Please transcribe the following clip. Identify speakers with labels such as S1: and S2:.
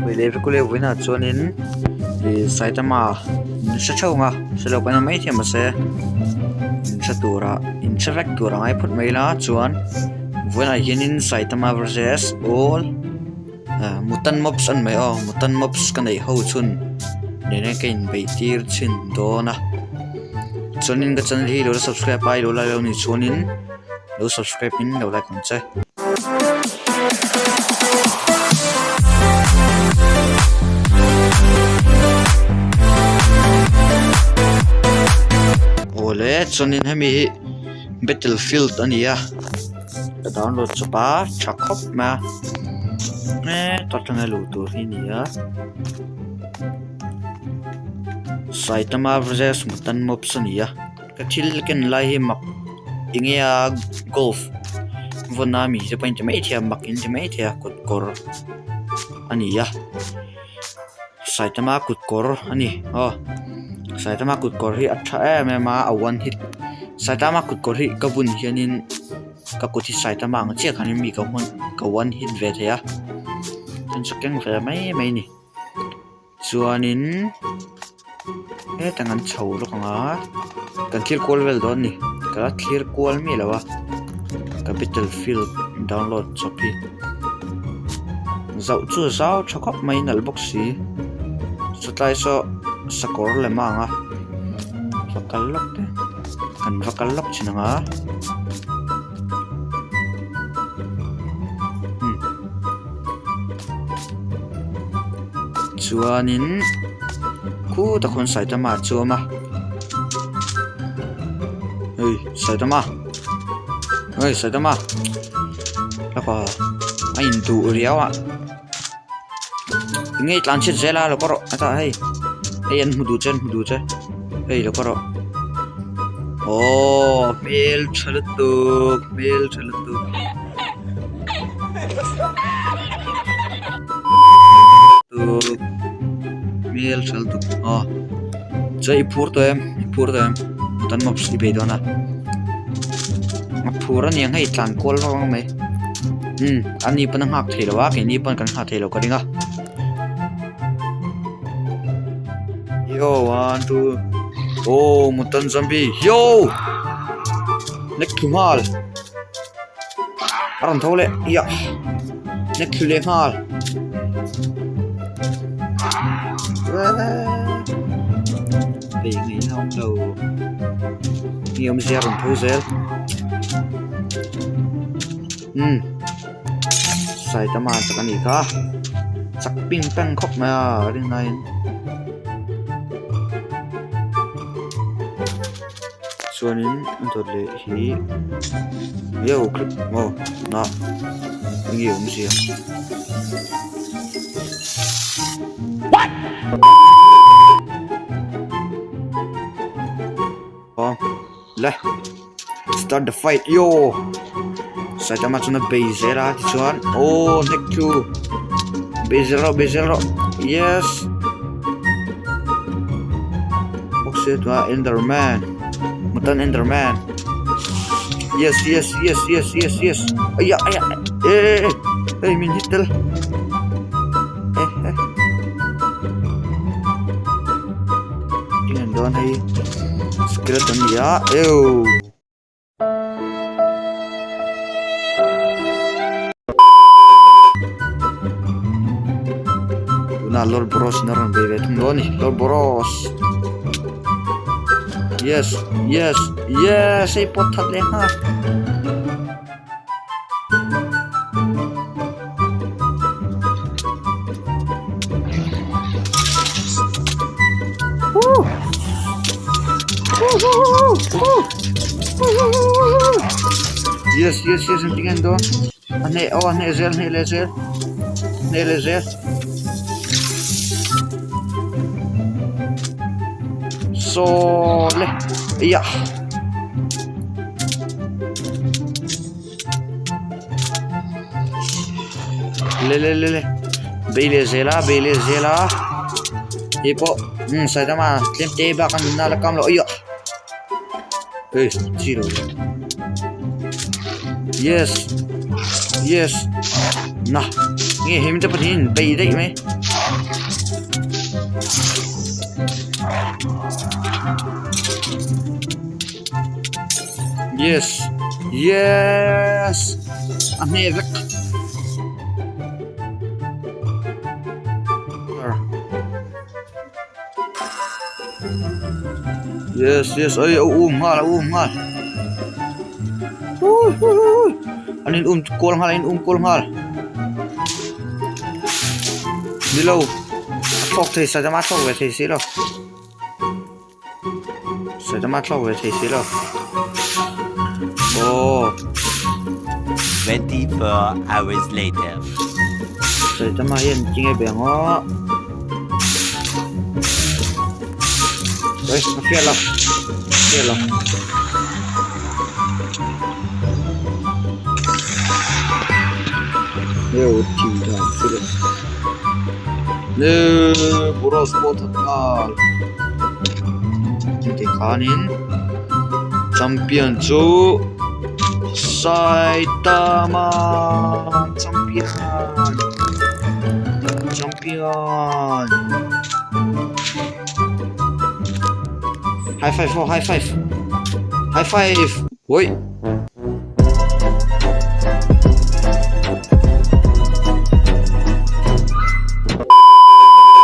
S1: Hei leh vekawleh vawiinah chuanin ih Saitama in hre theuh ang a hre lo pawh mai thei mahse in hre turah in hre vek tur a ngai phawt mai ila chuan vawiinah hianin Saitama versus all ah mutant mobs a ni mai aw mutant mobs ka neih ho chhun nena ka inbeih tir chhin dawn a chuanin ka channel hi lo la subscribe a i lo la lo nih chuanin lo subscribe in lo like ang che. Awle chuanin hemi hi battlefield a ni a ka download chawp a tha khawp mai a he ta atanga luh tur hi a ni a Saitama versus Mutant Mobs a ni a. Ka thil ken lai hi mak enge a golf vawn a mi te pawh in ti maithei a mak in ti maithei a kut kawr a ni a Saitama kut kawr a ni aw Saitama kut kawr hi a tha em em a a one hit Saitama kut kawr hi ka bun hianin ka kut hi Saitama ang chiah khanin mi ka hmun ka one hit ve thei a chuan chu keng ve mai mai a ni. Chuanin hetah an chho lawk ang a kan thlir kual vel dawn a ni ka la thlir kual miah lo a ka battle field download chawp hi zauh chu a zau tha khawp mai nalh bawk si sawtlai saw sakawr lem a ang a va kal lawk teh kan va kal lawk thin ang a. Chuanin khutah khuan Saitama a chuam a hei Saitama hei Saitama laka a induh riau a enge i tlan chhiat zel a lo kawr rawh hetah hei hei an hmu duh che an hmu duh che hei lo kawr rawh aww hmeltha lutuk hmeltha lutuk. Hmel hral tuk aw chuan i phur tawh em i phur tawh em tan mawp i bei dawn a a phur a niang hei tlan kual vak vak mai umm a ni pawn a nghak thei lo a keini pawn kan nghak thei lo ka ring a yo one two aw mutant zombie yo nek thlu nghal. A rawn tho leh ia nek thlu leh nghal hei ngei na awm lo mi awmzia a rawn tho zel umm Saitama chak a nih kha chak ping peng khawp mai a rinaiin. Chuanin a dawt leh hi yo clip maw na enge awmzia aw le start the fight yo Saitama chuan a bei zel a tichuan aw hnek chu bei zel rawh bei zel rawh yes. Box tunah enderman mutant enderman yes yes yes yes yes yes aiya aiya eh eh eh min hit tel eh eh eng an dawn hei skeleton a ni a eww. Tunah Lord Bros na rawn bei ve thung dawn a ni Lord Bros yes yes yes hei pawt that leh nghal. Yes yes yes an tinge an dawn a hneh aw a hneh zel hneh leh zel hneh leh zel saw le eiah. Le le le le bei leh zel a bei leh zel a hei pawh umm saitama tlem te bak a nunna la kam loh aia hei chi lo yes yes na nge hemi te pahnih in bei daih mai. Yes Yes A hneh vek. Yes yes oi a um nghal a um nghal hui hui hui an in um kual nghal an in um kual nghal nilo a thlawk thei saitama a thlawk ve thei si lo saitama a thlawk ve thei si lo aw
S2: 24 hours later.
S1: Saitama hian tinge be ang aw. Oi, a fiah lo. Fiah lo. Neu thim dan chu le. Neu buros pawh that nghal. Ti khanin champion chu Saitama champion champion High five oh high five high five oi.